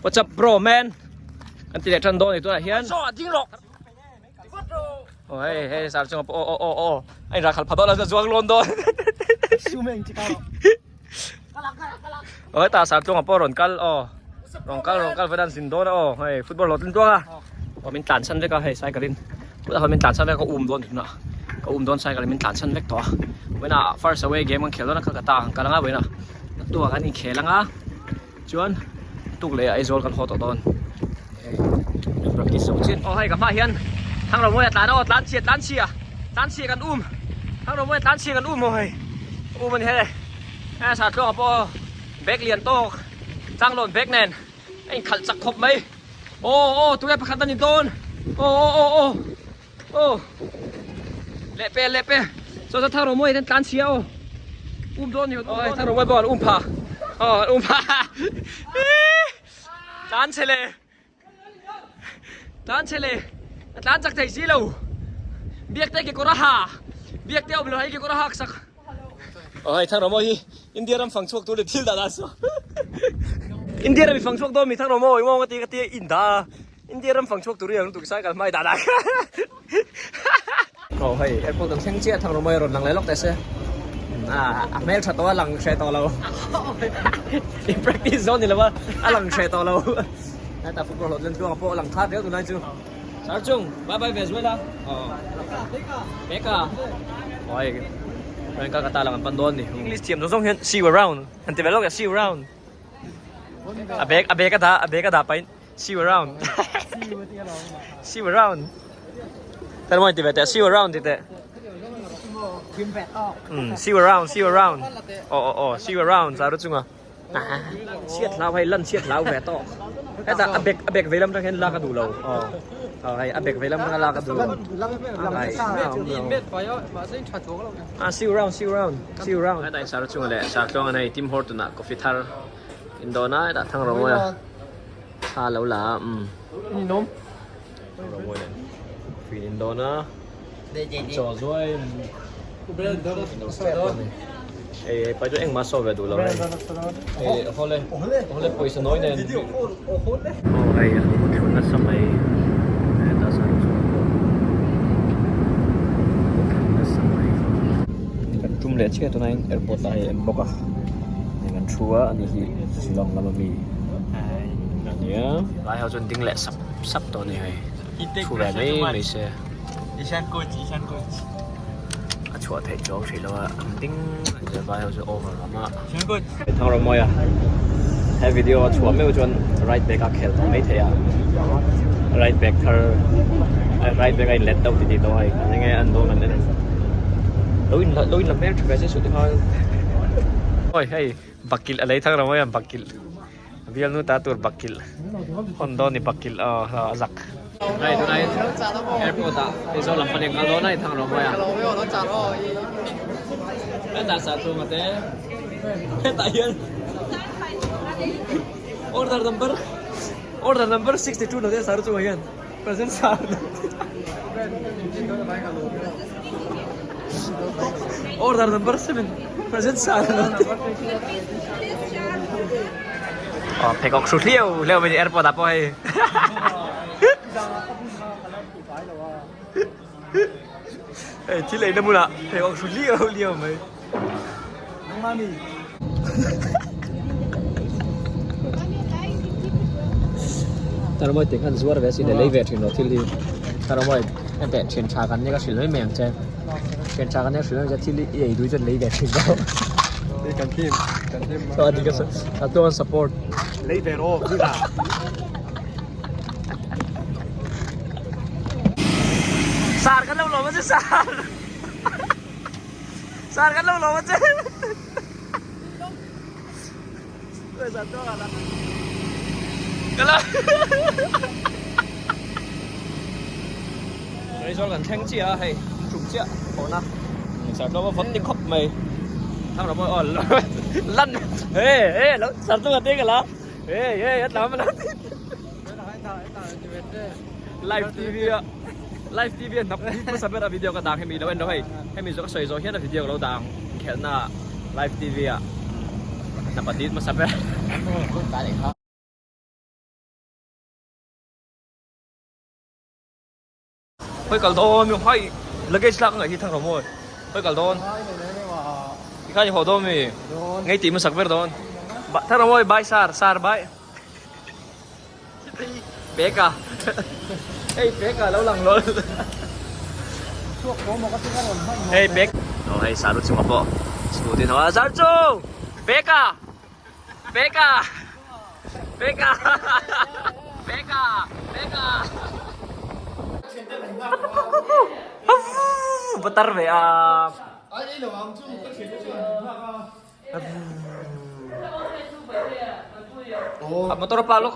What's up bro man? Kan ti leh tan dawn ni tunah hian. Oh hei hei sar chunga pawh aw aw aw a in rakhal pha dawn a zuang lawn dawn. Oh hetah sar chunga pawh rawn kal aw rawn kal rawn kal vadan zin dawn a aw hei football hlawhtlin tluang a aw min tlan chhan vek a hei cycle in tunah khan min tlan chhan vek a ka um dawn tunah ka um dawn cycle in min tlan chhan vek tawh a vawiinah first away game kan khel dawn a Calcutta kan kal anga vawiinah naktuk ah kan inkhel anga. Chuan tuk leh ah Aizawl kan haw tawh dawn. Practice zawk chin. Aw hei ka hmaah hian Thangrawmawia tlan a aw tlan chhia tlan chhia tlan chhia kan um Thangrawmawia tlan chhia kan um aw hei um a ni hei he Sartluanga pawh bag lian tawk Changlawn bag nen a inkhalh chak khawp mai aw aw tunge pakhat a ni dawn aw aw aw aw aw leh pe leh pe chaw chaw thang rawh mawi hian tlan chhia aw um dawn ni aw thang rawh mawi pawh an um pha aw an um pha tlan chhe le tlan chhe le a tlan chak thei si lo biak te kekawr a ha biak te awm lo hei kekawr a hak sak aw hei thang rawh mawi hi India ram fang chhuak tur leh thil dah dah saw India ram i fang chhuak dawn mi thang rawh mawi maw ka ti ka ti in dah a. India ram fang chhuak tur hi ang lutuk cycle hmai dah dah kha. Aw hei airport kan thleng chiah thang rumawi a rawn lang leh lawk teh se. A hmel tha tawh a lang hreh tawh lo. I practice zawh ni lo a a lang hreh tawh lo. Hetah football hlawh tlen tluanga pawh a lang thar riau tunlai chu. Sir Chung bye bye ve zuai la. Aw Peka. Aw hei Rank Kolkata lang an pan dawn ni. English thiam zawng zawng hian see you around an ti ve lawk e see you around. A bag a bag a dah a bag a dah pahin. See you around. See you around. Tao mo ti ve te see you around ti te. See you around, see you around. Oh oh oh, see you around sa ru chunga. Chiat hlau hei lan chiat hlau ve to. Heta a bek a bek veilam tang hian lak a duh lo. Oh. Oh hei a bek veilam tang lak a duh lo. Ai. Ah see you around, see you around, see you around. Heta in sa ru chunga le sa tluang an hei Tim Horton ah coffee thar in dawn a hetah thang ro mawi a. Thla lo la a umm. Ninawm. Rawmawi nen coffee in dawn a. Chaw zuai lo step a ni. Ei ei pai chu engmah saw ve duh lo hei. Ei hawle hawle pawisa nawi nen. Aw hei a lo thun nasa mai. Hetah sawn chuan pawh thun nasa mai. Kan tum leh chiah tunah hian airport ah hei an bawk a. Hei kan thu a ani hi Shillong lama mi ania. Lai ho chuan ding leh sap sap tawh a ni hei thu ve mai mai se. A chhuah theih chuang hrih lo a an ding vai ho chu over lam a. Thang Rawmawia he video a chhuah meuh chuan right back a khel tawh mai thei a right back thar right back a in let deuh titih tawh a hei enge an dawn an en lo in lo in la hmel tha ve se suh te kha awi hei bakilh a lei thang Rawmawia bakilh bialnu ta tur bakilh hawn dawn ni bakilh aw a zak. Hei tunah hian airport ah Aizawl lam panin kal dawn a inthang rawh mawi a. Hetah sah thung a te. Hetah hian order number order number 62 na te sar chungah hian present sar order number 7 present sar Aw pheikhawk hru hliau hliau mai ni airport ah pawh hei. Hei thil eina hmunah pheikhawk hru hliau hliau mai. Tarmawi tih khan zuar ve sin lei ve thin lo thil hi. Tarmawi heti thian tha kan nia ka hrilh mai mai ang che. Thian tha kan nia ka hrilh mai mai ang che thil hi i ei duh chuan lei ve thin lo. Kan team kan team. Chuan a dik a chuan support. Lei ve rawh Buddha. Sar kan lo lawm a che sar. Sar kan lo lawm a che. Kala. Aizawl kan thleng chiah a hei tum chiah thawhna sar tlawm a vawt ni khawp mai thang ram aw lan he he lo sar tlawm a te ka la he he a tlam a live tv a live tv a hnap hmasa ber a video ka dang hemi lo en lo hei hemi zawh ka sawi zawh hian a video ka lo dang khelhna live tv ah hnap a dit hmasa ber. Hoi kal dawn mi hoi luggage lak ngai hi thang ro mawi. Hoi kal dawn. Ti khan i haw dawn mi. Ngei tih hmasak ber dawn. Thang ro mawi bye sar sar bye. Peka. Hei peka lo lang lol. Hei pek. Oh hei saru chunga pawh scooty tho a sar chung. Peka. Peka. Peka. Peka. Peka. Batar ve a. Motor pa lok.